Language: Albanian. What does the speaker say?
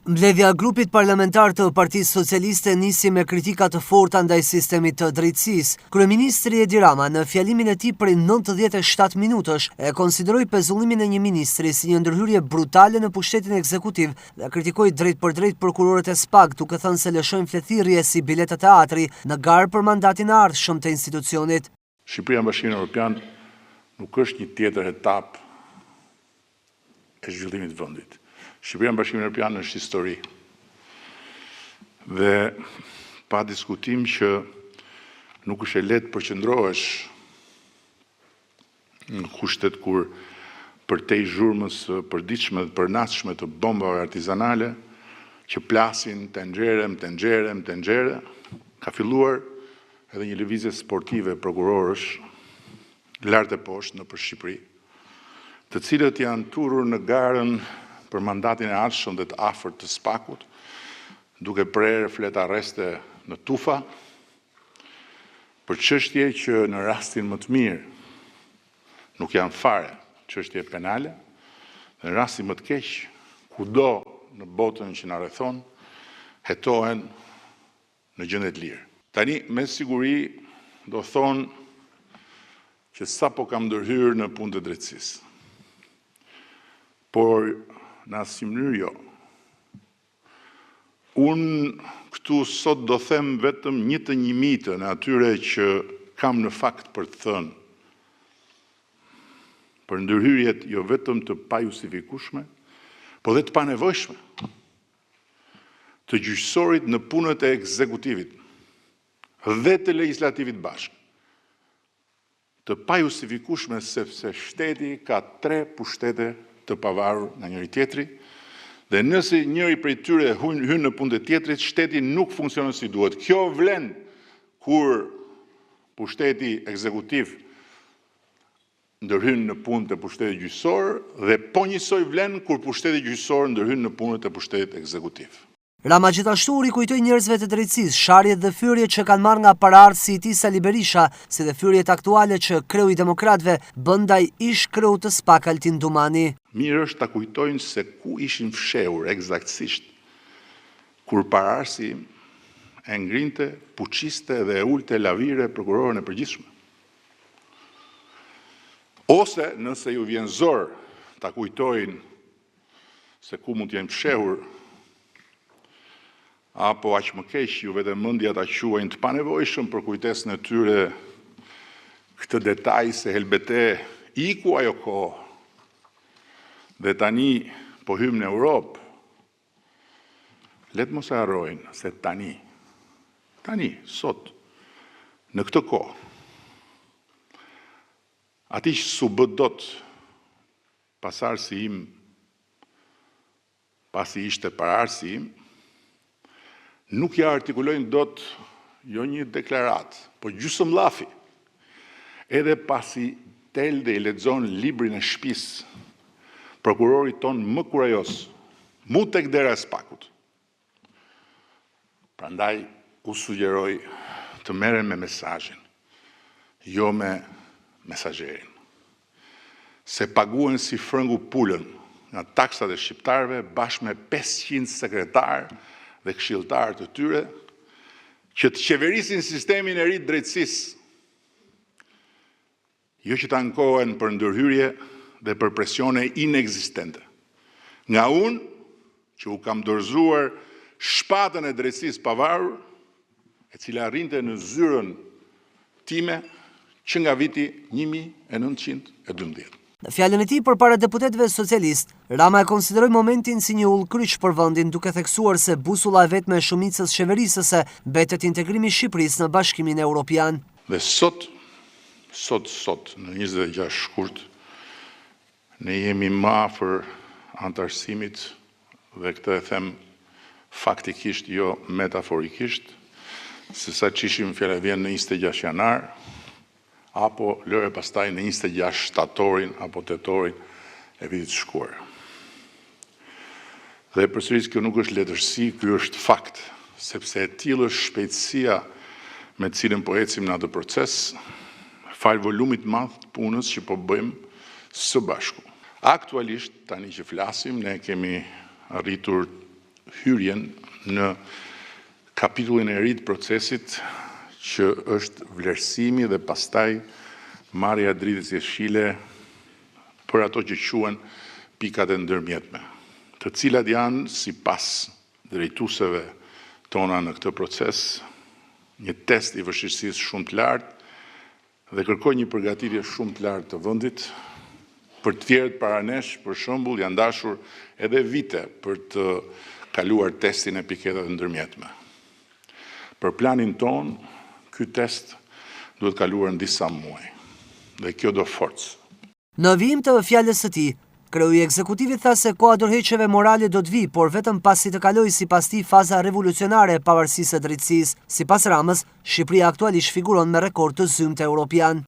Mbledhja e grupit parlamentar të Partisë Socialiste nisi me kritika të forta ndaj sistemit të drejtësisë. Kryeministri Edi Rama në fjalimin e tij prej 97 minutësh e konsideroi pezullimin e një ministri si një ndërhyrje brutale në pushtetin ekzekutiv dhe kritikoi drejtpërdrejt prokurorët e SPAK duke thënë se lëshojnë fletëthirrje si bileta teatri në garë për mandatin e ardhshëm të institucionit. Shqipëria në Bashkimin Evropian nuk është një tjetër etapë e zhvillimit të vendit. Shqipëria në Bashkimin Evropian është histori. Dhe pa diskutim që nuk është e lehtë të përqendrohesh Në kushtet kur përtej zhurmës së përditshme dhe përnatshme të bombave artizanale që plasin tenxhere më tenxhere më tenxhere, ka filluar edhe një lëvizje sportive prokurorësh lart e poshtë nëpër Shqipëri, të cilët janë turrur në garën për mandatin e ardhshëm dhe të afërt të SPAK-ut, duke prerë fletarreste në tufa, Për çështje që në rastin më të mirë nuk janë fare çështje penale, dhe në rastin më të keq, kudo në botën që na rrethon, hetohen në gjendje të lirë. Tani, me siguri do thonë që sapo kam ndërhyrë në punët e drejtësisë. Por në asnjë mënyrë jo. Unë këtu sot do them vetëm një të njëmijtën e atyre që kam në fakt për të thënë për ndërhyrjet jo vetëm të pajustifikueshme, po dhe të panevojshme të gjyqësorit në punët e ekzekutivit dhe të legjislativit bashkë. Të pajustifikueshme sepse shteti ka tre pushtete të pavarur nga njëri-tjetri dhe nëse njëri prej tyre hyn në punët e tjetrit, shteti nuk funksionon si duhet. Kjo vlen kur pushteti ekzekutiv ndërhyn në punët e pushtetit gjyqësor dhe po njësoj vlen kur pushteti gjyqësor ndërhyn në punët e pushtetit ekzekutiv. Rama gjithashtu u rikujtoi njerëzve të drejtësisë sharjet dhe fyerjet që kanë marrë nga paraardhësi i tij Sali Berisha, si dhe fyerjet aktuale që kreu i demokratëve bën ndaj ish-kreut të SPAK Altin Dumani. Mirë është ta kujtojnë se ku ishin fshehur ekzaktësisht kur paraardhësi im e ngrinte, puçiste dhe e ulte lavire prokuroren e përgjithshme. Ose nëse ju vjen zor ta kujtojnë se ku mund të jenë fshehur, apo aq më keq ju vete mendja ta quajnë të panevojshëm për kujtesën e tyre këtë detaj se helbete iku ajo kohë dhe tani po hyjmë në Europë, le të mos e harrojnë se tani, tani, sot, në këtë kohë, atij që s'u bë dot Pasardhësi im, pasi ishte paraardhësi im, nuk ia artikulojnë dot jo një deklaratë, po gjysëm llafi. Edhe pasi del dhe i lexon librin e shpisë, prokurorit tonë më kurajoz, mu tek dera e SPAK-ut. Prandaj u sugjeroj të merren me mesazhin, jo me mesazherin. Se paguhen si frëngu pulën nga taksat e shqiptarëve bashkë me 500 sekretarë dhe këshilltarë të tyre që të qeverisin sistemin e ri të drejtësisë. Jo që të ankohen për ndërhyrje dhe për presione inekzistente. Nga unë, që u kam dorëzuar shpatën e drejtësisë pavarur, e cila rrinte në zyrën time që nga viti 1912. Në fjalën e tij përpara deputetëve socialistë, Rama e konsideroi momentin si një udhëkryq për vendin, duke theksuar se busulla e vetme e shumicës qeverisëse mbetet integrimi i Shqipërisë në Bashkimin Europian. Dhe sot, sot, sot, në 26 shkurt, ne jemi më afër anëtarësimit dhe këtë e them faktikisht, jo metaforikisht, se sa ç'ishim fjala vjen në 26 janar, apo lëre pastaj në 26 shtatorin apo tetorin e vitit të shkuar. Dhe e përsëris, kjo nuk është letërsi, ky është fakt, sepse e tillë është shpejtësia me të cilën po ecim në atë proces, falë volumit të madh të punës që po bëjmë së bashku. Aktualisht, tani që flasim, ne kemi arritur hyrjen në kapitullin e ri të procesit që është vlerësimi dhe pastaj marrja e dritës jeshile për ato që quhen pikat e ndërmjetme, të cilat janë sipas drejtueseve tona në këtë proces një test i vështirësisë shumë të lartë dhe kërkon një përgatitje shumë të lartë të vendit. Për të tjerët para nesh, për shembull, janë dashur edhe vite për të kaluar testin e piketave të ndërmjetme. Për planin tonë, ky test duhet kaluar në disa muaj dhe kjo do forcë. Në vijim të fjalës së tij, kreu i ekzekutivit tha se koha e dorëheqjeve morale do të vijë, por vetëm pasi të kalojë sipas tij faza revolucionare e pavarësisë së drejtësisë. Sipas Ramës, Shqipëria aktualisht figuron me rekord të zymtë europian.